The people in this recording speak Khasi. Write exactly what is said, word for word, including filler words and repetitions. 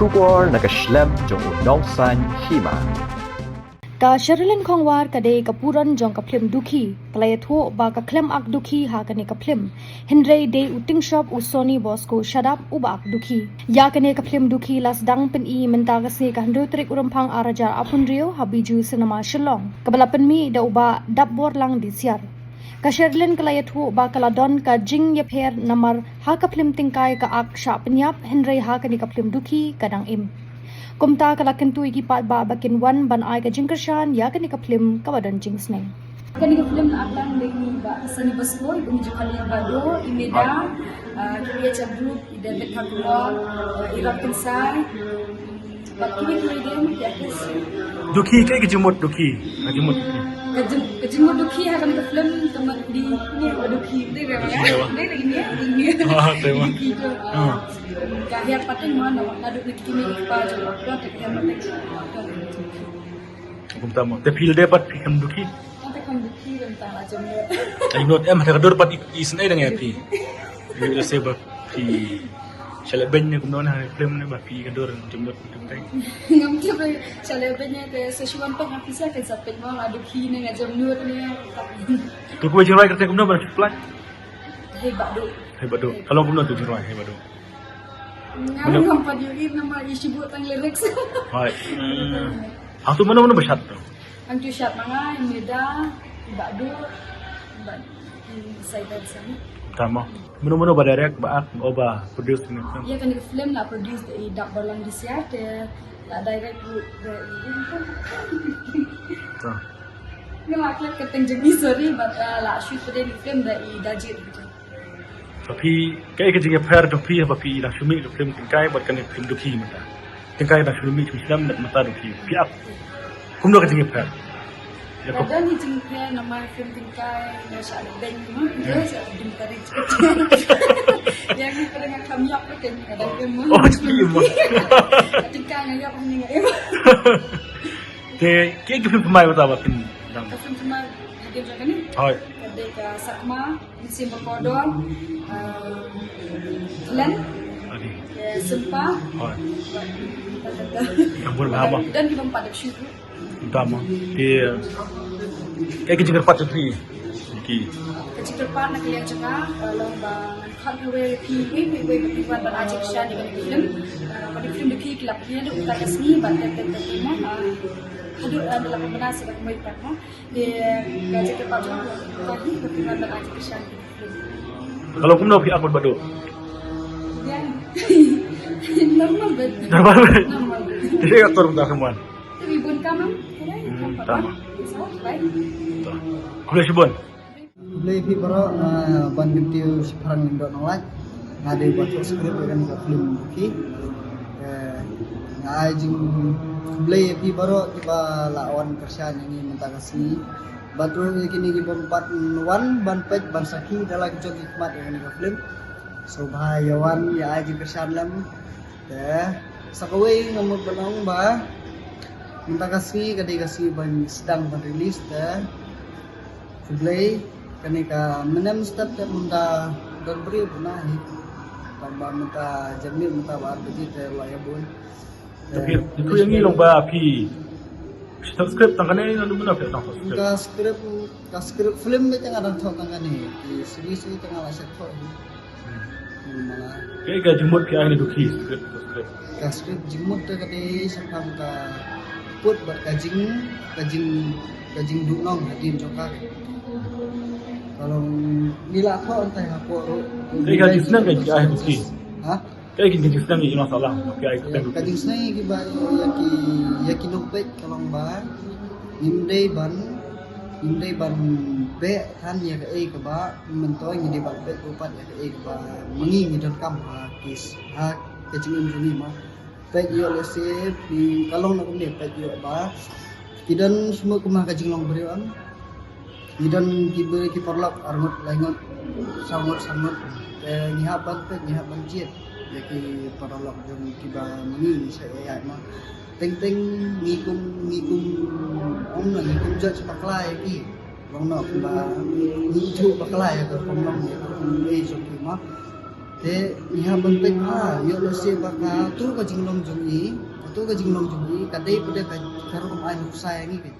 Khubor na ka shlem jong u nongsaiñ hima. Ka Sherilyn Khongwar ka dei ka puron jong ka phlim Dukhi, ka la ïathuh ba ka khlem ak Dukhi ha kane ka phlim. Hynrei dei u tingshop u Sonny Bosco Shadap uba ak Dukhi. Ïa kane ka phlim Dukhi la sdang pyni mynta ka sngi ka hynriew tarik u Rymphang ar hajar arphew hynriew ha Bijou Cinema Shillong, kaba la pynmih da u Bah Dapborlang Disiar. Ka Sherilyn ka la ïathuh ba ka la don ka jingïapher namar ha ka phlim Tyngkai ka ak shah pynïap, hynrei ha kane ka phlim Dukhi ka dang im. Kumta ka la kyntu ïa ki paidbah ba kin wan ban ai ka jingkyrshan ïa kane ka phlim kaba don jingsneng. Kane ka phlim la ak lang da i Bah Sonny Bosco, i Bah Jokali Bado, i Meda, ah, ki Ria Chabru, i David Thakur, ah, i Ram Kynsai, bad kiwei kiwei de, ki artist. Dukhi, kaei ka jingmut Dukhi? Ka jingmut Dukhi. Ka jing-, ka jingmut Dukhi ha kane ka phlim ka mut dei ne ba Dukhi, dei re ba. Dei re ne, dei ne. Ah, dei ba. Dukhi tu. Ah. Ka hiar pateng mo, na, naduh na ki kmie ki kpa jong u actor, te ka hiar pateng jong u actor. Kumta mo. Te phi lade pat phi khlem Dukhi? Te khlem Dukhi, kumta la jemnud. Jemnud em, te ka dur pat i, i snei dang ïa phi. Ïa lehse ba phi shaleh beiñ ne kumno na phlim ne ba phi ka dur jemnud kumta. Ngam tip re shaleh beiñ ne te sa shu wan peit ha phi sa kan sa peit mo nga Dukhi ne nga jemnud ne. Tu kawei jingrwai kata kumno ba phi pynlait? Hei Bah Duh. Hei Bah Duh. Ka long kumno tu jingrwai Hei Bah Duh? Nga ngam pat ïohi namar i shu buh tang lyrics. Hooid. Hmm. Hangtu mano mano ba shad tu? Hangtu shad ma nga, i Meda, i Bah Duh, i Bah, i Saida Sami. Tama. Mano mano ba direct, ba act, o ba produce ni film? Ïa kane ka film la produce da i Dapborlang Disiar, te la direct da i. Ta. Nga la klet ka teng jong i, sorry, but, uh, la shoot ka dei ni film da i Dajit. Ba phi, kaei ka jingïapher jong phi haba phi la shu mih ka film Tyngkai bad kane film Dukhi mynta. Tyngkai la shu mih shu snem mynta Dukhi. Phi ap. Kumno ka jingïapher? Ïa ko. Ka don hi jingïapher namar film Tyngkai nga shah leh beiñ mo. Ïa shah dim kari. Ïa ngi pada nga kham ïap ka dei ka dang im mo. Oh, jingim mo. Tyngkai nga ïap ni nga im. Te, kaei ka film thymmai mynta ba phin dang? Ka film thymmai hadien jong kane? Hooid. Ka dei ka Sakma. Mynsiem Bakordor, ah, Len, okay. Eh, Sympa. Hooid. Ka bun bha mo. Don kiba ym pat dep shu. Tama. Te, eh, ka jingkyrpad jong phi. Ki. Ka jingkyrpad na ka liang jong nga, eh, long ba ngan khot kawei phi, wei, wei, wei, ba phi wan ban ai jingkyrshan ïa kane ka film. Eh, kane ka film Dukhi ki la pynïaid mynta ka sngi, bad tep, tep, tep, tep, mo. Ah, haduh, eh, da la pynbna sa da kawei pat, mo. Te ka jingkyrpad jong nga ka hi ka pynban ban ai jingkyrshan. Ka long kumno phi ak bad Bah Duh? Ïa. Normal bad. Normal bad. Normal bad. Te ka aktor mynta kumno? Te wi bun kam am. Hmm, tama. Khublei shibun. Khublei phi baroh, ah, ban kyntiew shaphrang lyngdoh nonglait. Nga dei ban subscribe ïa kane ka film Dukhi. Eh, nga ai jingkhublei ïa phi baroh kiba la wan kyrshan ïa ngi mynta ka sngi. Bad ruh ïa kine kiba ym pat wan ban peit ban sakhi da la ki jong ki khmat ïa kane ka film. Sngewbha ïa wan ïa ai jingkyrshan lem. Te sa kawei nga mut ban ong ba mynta ka sngi ka dei ka sngi ban sdang ban release te. Khublei, kane ka mynne mynstep te mynta don briew bun na hi. Tang ba mynta janmiet mynta ba ar baje te la ïa bun. Te phi, phi ïa ngi long ba phi subscribe tang kane, naduh mynno phi tang subscribe? Ka script, ka script film te nga dang thoh tang kane. Ki series te nga la shu thoh hi. Hmm. Kaei ka jingmut phi ai na Dukhi script, script? Ka script jingmut te ka dei shaphang ka put bad ka jing, ka jing, ka jingduhnong hadien jong ka. Ka long ngi la thoh hangtai hapoh ruh. Kaei ka jingsneng ka jingaiei Dukhi? Ha? Kaei ka jingsneng ïa ki nongsoh lang phi ai ka script? Ka jingsneng ïa ki ba, ïa ki, ïa ki nongpeit ka long ba ngim dei ban, ngim dei ban beh than ïa kaei kaba myntoi, ngi dei ban peit pat ïa kaei kaba ma ngi ngi donkam ha ki, ha ka jingim jong ngi mo. Peit ïoh lehse, hmm, ka long na kumne, peit ïoh ba ki don shu mut kum ha ka jinglong briew, em. Ngi don kiba ki paralok ar ngut lai ngut, saw ngut san ngut. Te ngi hap ban peit, ngi hap ban jied ïa ki paralok jong kiba ma ngi ngi shah ïaid mo. Teng teng ngi kum, ngi kum, ong na ngi kum judge bakla ïa ki. Long na kumba ngi ïoh bakla ïa ka rukom long ïa ka rukom ei jong ki mo. Te ngi hap ban peit bha ïoh lehse ba kato ka jinglong jong ngi, kato ka jinglong jong ngi ka dei pat ka, ka rukom ai nuksa ïa ngi ka.